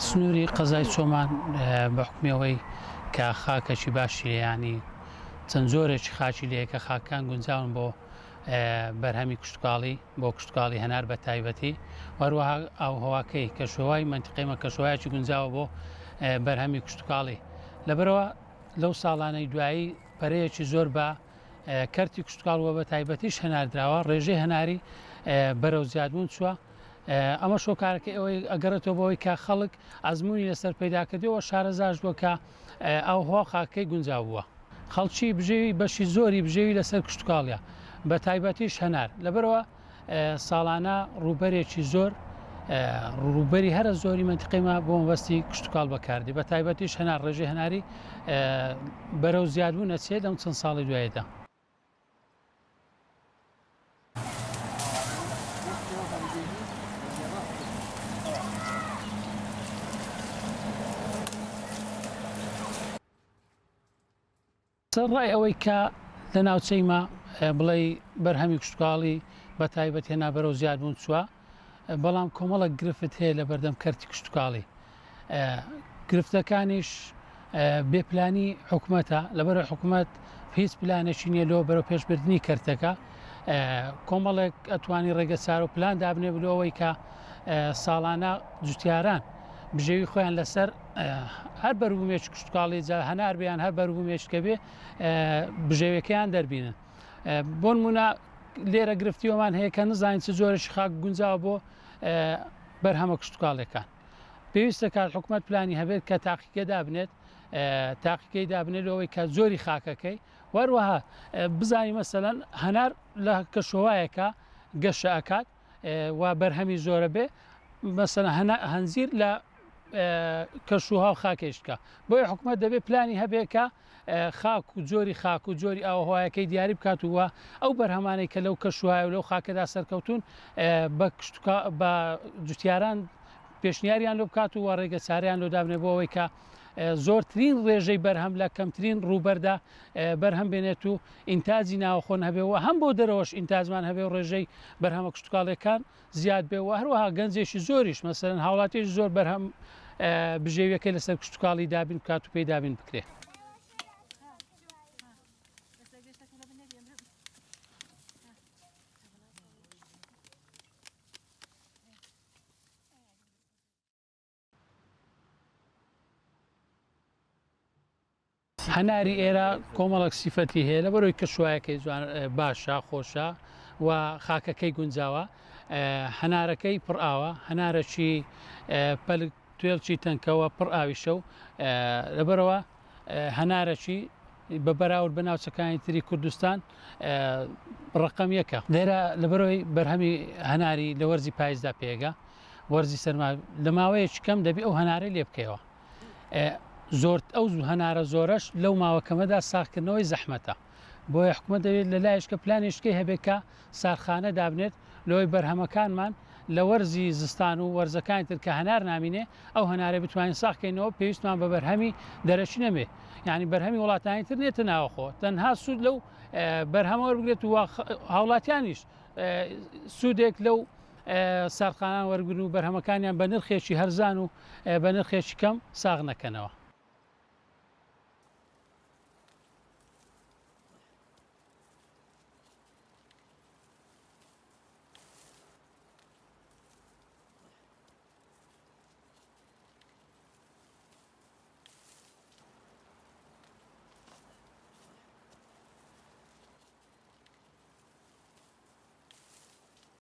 سنووری قەزای چۆمان بە حوکمی ئەوەی کە خاکەکی باشی هەیە یانی چەند جۆرێکی خاکی لێیە کە خاکەکان گونجاون بۆ بەرهەمی کشتتوکاڵی بۆ کشتتوکاڵی هەنار بە تایبەتی وەروەها ئاوهواکەی کەشوهوای مەنتیقەی مە کەشوهوایەکی گونجاوە بۆ بەرهەمی کشتتوکاڵی لەبەرەوە لەو ساڵانەی دوایی پەرەیەکی زۆر بە کەرتی کشتتوکاڵ وە بە تایبەتیش هەناردراوە ڕێژەی هەناری بەرەو زیادبوون چووە ئەمەش هۆکارەکەی ئەوەی ئەگەڕێتەوە بۆ ئەوەی کە خەڵک ئەزموونی لەسەر پەیدا کردووە و شارەزاش بووە کە ئاووهەوا و خاکەکەی گونجاو بووە. خەڵکی بژێوی بەشی زۆری بژێوی لەسەر کشتوکاڵیە بە تایبەتیش هەنار لەبەرئەوە ساڵانە ڕووبەرێکی زۆر ڕووبەری هەرە زۆری مەنتیقەی ما بۆ مەبەستی کشتوکاڵ بەکاردێ بە تایبەتیش هەنار ڕێژەی هەناری بەرەو زیادبوون ئەچێت لەم چەند ساڵی دواییدا. سەرەڕای ئەوەی کە لە ناوچەی مە بڵێی بەرهەمی کشتوکاڵی بە تایبەت هێنا بەرەو زیادبوون چووە، بەڵام کۆمەڵێک گرفت هەیە لە بەردەم کەرتی کشتوکاڵی. گرفتەکانیش بێ پلانی حکومەتە، لەبەرئەوەی حکومەت هیچ پلانێکی نییە لۆ بەرەو پێشبردنی کەرتەکە. کۆمەڵێک ئەتوانی ڕێگەچارە و پلان دابنێ بلۆ ئەوەی کە ساڵانە جوتیاران بژێوی خۆیان لەسەر هەر بەروبوومێکی کشتوکاڵی جا هەنار بێ یان هەر بەروبوومێکی کە بێ بژێویەکەیان دەربینن. بۆ نمونە لێرە گرفتی ئەومان هەیە کە نزانین چ جۆرێکی خاک گونجاوە بۆ بەرهەمە کشتوکاڵیەکان. پێویستە کات حکومەت پلانی هەبێت کە تاقیگە دابنێت تاقیگەی دابنێت لەوەی کە جۆری خاکەکەی وەروەها بزانی مەسەلەن هەنار لە کەشوهەوایەکە گەشە ئەکات و بەرهەمی زۆرە بێ مەسەلەن هەنجیر لە کەشوها و خاکێش بکە بۆیە حکومەت دەبێت پلانی هەبێت کە خاک و جۆری خاک و جۆری ئاوهوایەکەی دیاری بکات و ئەو بەرهەمانەی کە لەو کەشوهای و لەو خاکەدا سەرکەوتون بە بە جوتیاران پێشنیاریان لۆ بکات و ڕێگە چارەیان لۆ دابنێ بۆ ئەوەی کە زۆرترین ڕێژەی بەرهەم لە کەمترین ڕووبەردا بەرهەم بێنێت و ئینتاجی ناوەخۆن هەبێ و هەم بۆ دەرەوەش ئینتاجمان هەبێ و ڕێژەی بەرهەمە کشتوکاڵیەکان زیاد بێ و هەروەها گەنجێکی زۆریش مەسەلەن هاوڵاتیش زۆر بەرهەم بژێویەکەی لەسەر کشتوکاڵی دابین بکات و پێی دابین بکرێ. هەناری ئێرە کۆمەڵێک سیفەتی هەیە لەبەرەوەی کەشوایەکەی جوان باشە خۆشە و خاکەکەی گونجاوە هەنارەکەی پڕ ئاوە هەنارەکی پەلک توێڵکی تەنکەوە پڕ ئاویشە و لەبەرەوە هەنارەکی بە بەراورد بە ناوچەکانی تری کوردستان ڕقم یەکە لێرە لەبەرەوەی بەرهەمی هەناری لە وەرزی پایزدا پێگە وەرزی سەرما لە ماوەیەکی کەم دەبی ئەو هەنارەی لێ بکەیەوە زۆر ئەو هەنارە زۆرەش لەو ماوە کەمەدا ساغکردنەوەی زەحمەتە بۆیە حکومەت دەبێت لە لایشکە پلانێشکەی هەبێت کە سارخانە دابنێت لەوەی بەرهەمەکانمان لە وەرزی زستان و وەرزەکانی تر کە هەنار نامینێ ئەو هەنارە بتوانین ساغکەینەوە پێویستمان بە بەرهەمی دەرەکی نەبێ یعنی بەرهەمی وڵاتانی تر نێتە ناوەخۆ تەنها سوود لەو بەرهەمە وەربگرێت و هاوڵاتیانیش سوودێک لەو ساردخانان وەرگن و بەرهەمەکانیان بە نرخێکی هەرزان و بە نرخێکی کەم ساغ نەکەنەوە.